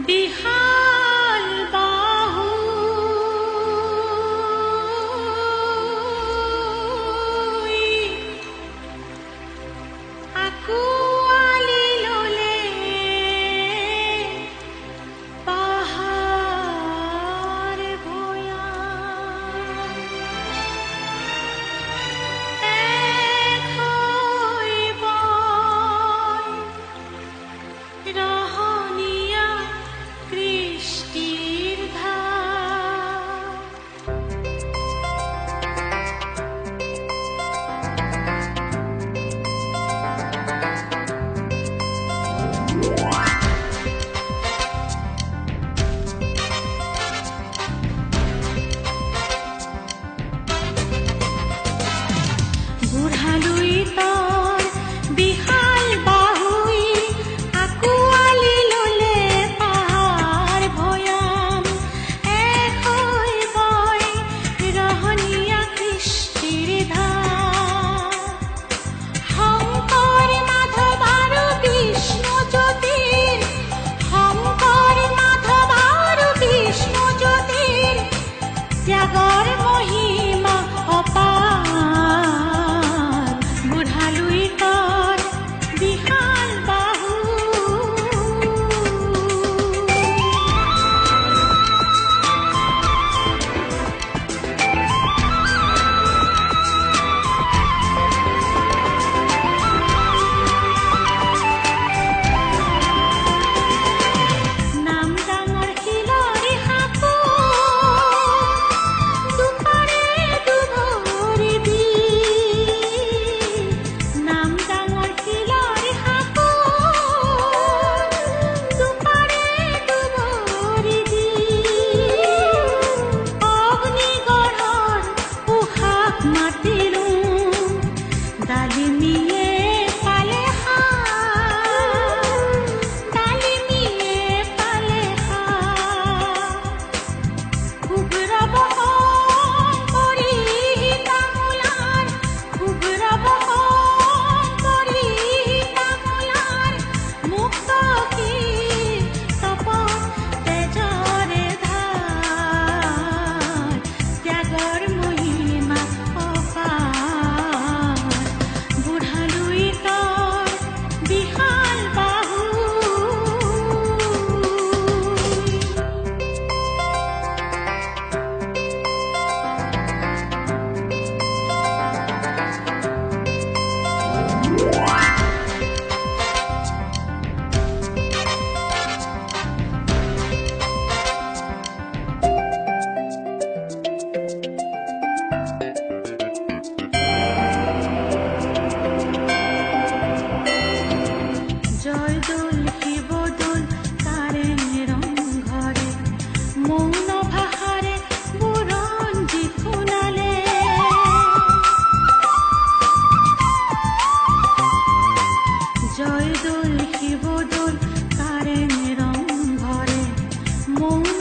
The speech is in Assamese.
বিশাল বাহু আঁকোৱালি ললে পাহাৰ ভৈয়াম এক হৈ বয় ৰহণীয়া কৃষ্টিৰ ধাৰ। বুঢ়া লুইতৰ বিশাল বাহুই আঁকোৱালি ললে পাহাৰ ভৈয়াম এক হৈ বয় ৰহণীয়া কৃষ্টিৰ ধাৰ। শংকৰ মাধৱ আৰু বিষ্ণু জ্যোতিৰ, শংকৰ মাধৱ আৰু বিষ্ণু জ্যোতিৰ ত্যাগৰ মহিমা অপাৰ। বুঢ়া লুইতৰ বিশাল বাহু। নাম ডাঙৰ শিলৰে সাঁকো দুপাৰে দুভৰি দি, নাম ডাঙৰ শিলৰে সাঁকো দুপাৰে দুভৰি দি, অগ্নিগড়ৰ পোশাক মাতিলো ডালিমিয়ে পালে সাৰ, ডালিমিয়ে পালে সাৰ। শুভ্ৰ বসন কৰি তামোলাৰ, শুভ্ৰ বসন কৰি তামোলাৰ মুক্ত কি তপত তেজৰে ধাৰ। ত্যাগৰ মহিমা অপাৰ। বুঢ়া লুইতৰ বিশাল বাহু। জয়দৌল শিৱদৌল কাৰেং ৰংঘৰে মৌন ভাষাৰে বুৰঞ্জী শুনালে। জয়দৌল শিৱদৌল কাৰেং ৰংঘৰে মৌন